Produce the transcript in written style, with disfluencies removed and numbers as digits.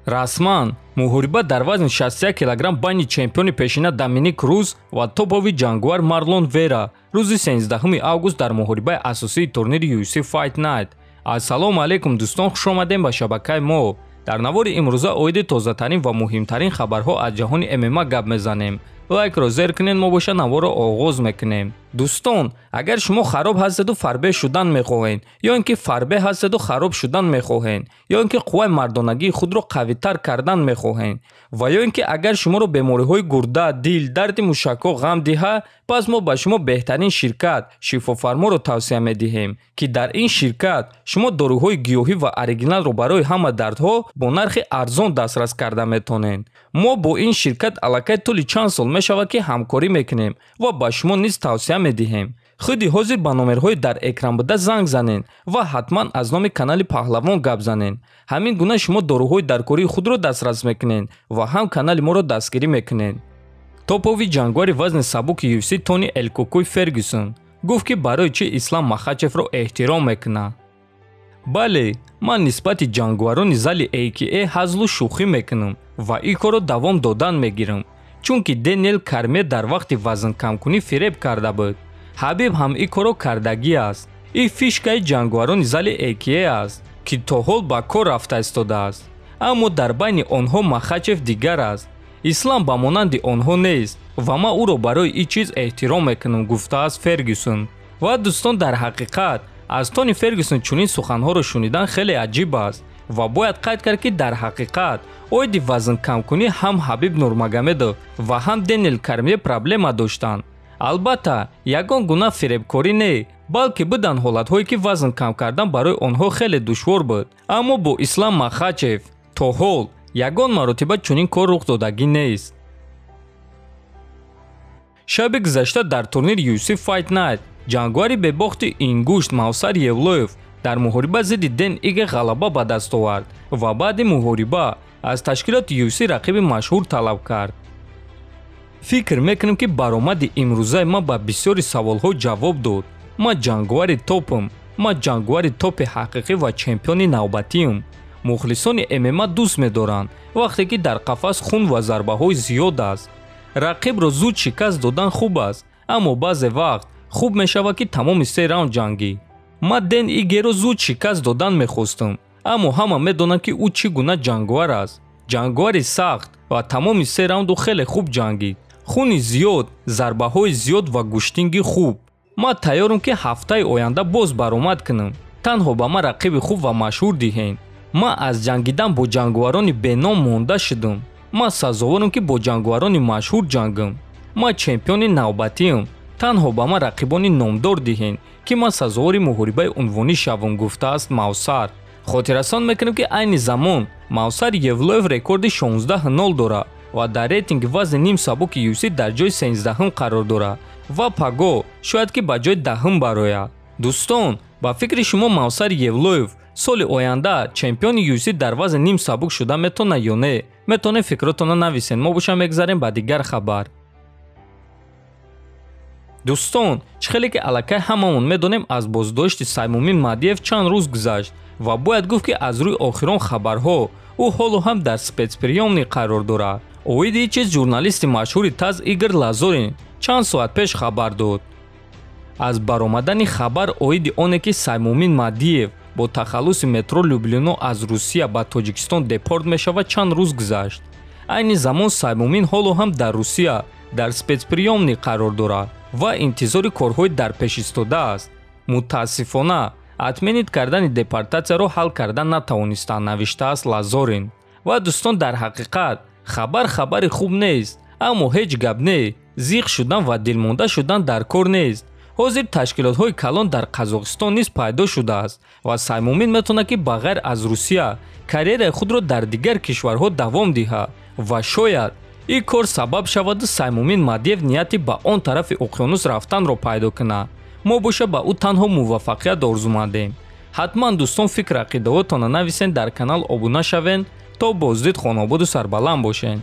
Расман муҳориба дар вазни 61 килограмм байни чемпиони пешина Доминик Руз ва топови ҷангувар Марлон Вера рӯзи 13 август дар муҳорибаи асосии турнири UFC Fight Night. Ассалому алайкум дӯстон, хуш омадем ба шабакаи мо. Дар навори имрӯза оиди тозатарин ва муҳимтарин хабарҳо аз ҷаҳони ММА гап мезанем. Лайкро зер кунед, мо боша наворро оғоз мекунем. Дӯстон, агар шумо хароб ҳастеду фарбе шудан мехоҳед, ё ин ки фарбе ҳастеду хароб шудан мехоҳед, ё ин ки қувваи мардонагии худро қавитар кардан мехоҳед, ва ё ин ки агар шуморо бемориҳои гурда, дил, дарди мушакҳо ғам диҳад, пас мо ба шумо беҳтарин ширкат Шифофарморо тавсия медиҳем, ки дар ин ширкат шумо доруҳои гиёҳӣ ва оригиналро барои ҳама дардҳо бо нархи арзон дастрас карда метавонед. Мо бо ин ширкат аллакай тӯли чанд сол мешавад, ки ҳамкорӣ мекунем ва ба шумо низ тавсия медиҳем. Худи ҳозир ба номерҳои дар экран буда занг занед ва ҳатман аз номи канали Паҳлавон гап занед. Ҳамин гуна шумо доруҳои даркории худро дастрас мекунед ва ҳам канали моро дастгирӣ мекунед. Топови ҷангвари вазни сабуки UFC Тони Элкокуй Фергюсон гуфт, ки барои чӣ Ислам Махачевро эҳтиром мекунад. Бале, ман нисбати ҷангварони зали AKA ҳазлу шӯхӣ мекунам ва ин корро давом додан мегирам, чунки Дэниел Кормье дар вақти вазнкамкунӣ фиреб карда буд. Ҳабиб ҳам ин корро кардагӣ аст. Ин фишкаи ҷангварони зали AKA аст, ки то ҳол ба кор рафта истодааст. Аммо дар байни онҳо Махачев дигар аст. Ислам ба монанди онҳо нест ва ман ӯро барои ин чиз эҳтиром мекунам, гуфтааст Фергюсон. Ва дӯстон, дар ҳақиқат аз Тони Фергюсон чунин суханҳоро шунидан хеле аҷиб аст ва бояд қайд кард, ки дар ҳақиқат оиди вазнкамкунӣ ҳам Ҳабиб Нурмагомедов ва ҳам Дэниел Кормье проблема доштанд. Албатта, ягон гуна фиребкорӣ не, балки буданд ҳолатҳое, ки вазн кам кардан барои онҳо хеле душвор буд. Аммо бо Ислам Махачев то ҳол ягон маротиба чунин кор рух додагӣ нест. Шаби гузашта дар турнири UFC Fight Night ҷангвари бебохти ингушт Мавсар Евлоев дар муҳориба зидди Ден Иге ғалаба ба даст овард ва баъди муҳориба аз ташкилоти UFC рақиби машҳур талаб кард. Фикр мекунам, ки баромади имрӯзаи ман ба бисёри саволҳо ҷавоб дод. Ман ҷангвари топам, ман ҷангвари топи ҳақиқӣ ва чемпиони навбатиам. Мухлисони ММА дӯст медоранд, вақте ки дар қафас хун ва зарбаҳои зиёд аст. Рақибро зуд шикаст додан хуб аст, аммо баъзе вақт хуб мешавад, ки тамоми се раунд ҷангӣ. Ман Ден Игеро зуд шикаст додан мехостам, аммо ҳама медонанд, ки ӯ чӣ гуна ҷангвар аст. Ҷангвари сахт ва тамоми се раунду хеле хуб ҷангид. Хуни зиёд, зарбаҳои зиёд ва гӯштинги хуб. Ман тайёрам, ки ҳафтаи оянда боз баромад кунам. Танҳо ба ман рақиби хуб ва машҳур диҳед. Ман аз ҷангидан бо ҷангварони беном монда шудам. Ман сазоворам, ки бо ҷангварони машҳур ҷангам. Ман чемпиони навбатиам. Танҳо ба ман рақибони номдор диҳед, ки ман сазовори муҳорибаи унвонӣ шавам, гуфтааст Мавсар. Хотиррасон мекунем, ки айни замон Мавсар Евлоев рекорди 16-0 дорад ва дар рейтинги вазни ним сабуки UFC дар ҷои 13-ҳум қарор дорад ва паго шояд ки ба ҷои 10-ҳум барояд. Дӯстон, ба фикри шумо Мавсар Евлоев соли оянда чемпиони UFC дар вазни ним сабук шуда метавонад ё не? Метавонед фикротонро нависед. Мо боша мегзарем ба дигар хабар. Дӯстон, чӣ хеле ки аллакай ҳамамон медонем, аз боздошти Саймумин Маҳдиев чанд рӯз гузашт ва бояд гуфт, ки аз рӯи охирон хабарҳо ӯ ҳоло ҳам дар спецприёмник қарор дорад. Оиди ин чиз журналисти машҳури ТАСС Игор Лазорин чанд соат пеш хабар дод. Аз баромадани хабар оиди оне, ки Саймумин Маҳдиев бо тахаллуси Метро Люблино аз Русия ба Тоҷикистон депорт мешавад, чанд рӯз гузашт. Айни замон Саймумин ҳоло ҳам дар Русия дар спецприёмник қарор дорад ва интизори корҳои дарпешистода аст. Мутаассифона, отменить кардани депортатсияро ҳал карда натавонистанд, навиштааст Лазорин. Ва дӯстон, дар ҳақиқат хабар хабари хуб нест, аммо ҳеҷ гап не, зиқ шудан ва дилмонда шудан дар кор нест. Ҳозир ташкилотҳои калон дар Қазоқистон низ пайдо шудааст ва Саймумин метавонад, ки ба ғайр аз Русия карьераи худро дар дигар кишварҳо давом диҳад ва шояд ин кор сабаб шаваду Саймумин Маҳдиев нияти ба он тарафи уқёнус рафтанро пайдо кунад. Мо боша ба ӯ танҳо муваффақият орзумандем. Ҳатман, дӯстон, фикр ақидаҳотонро нависен, дар канал обуна шавен. То боздид хонободу сарбаланд бошед.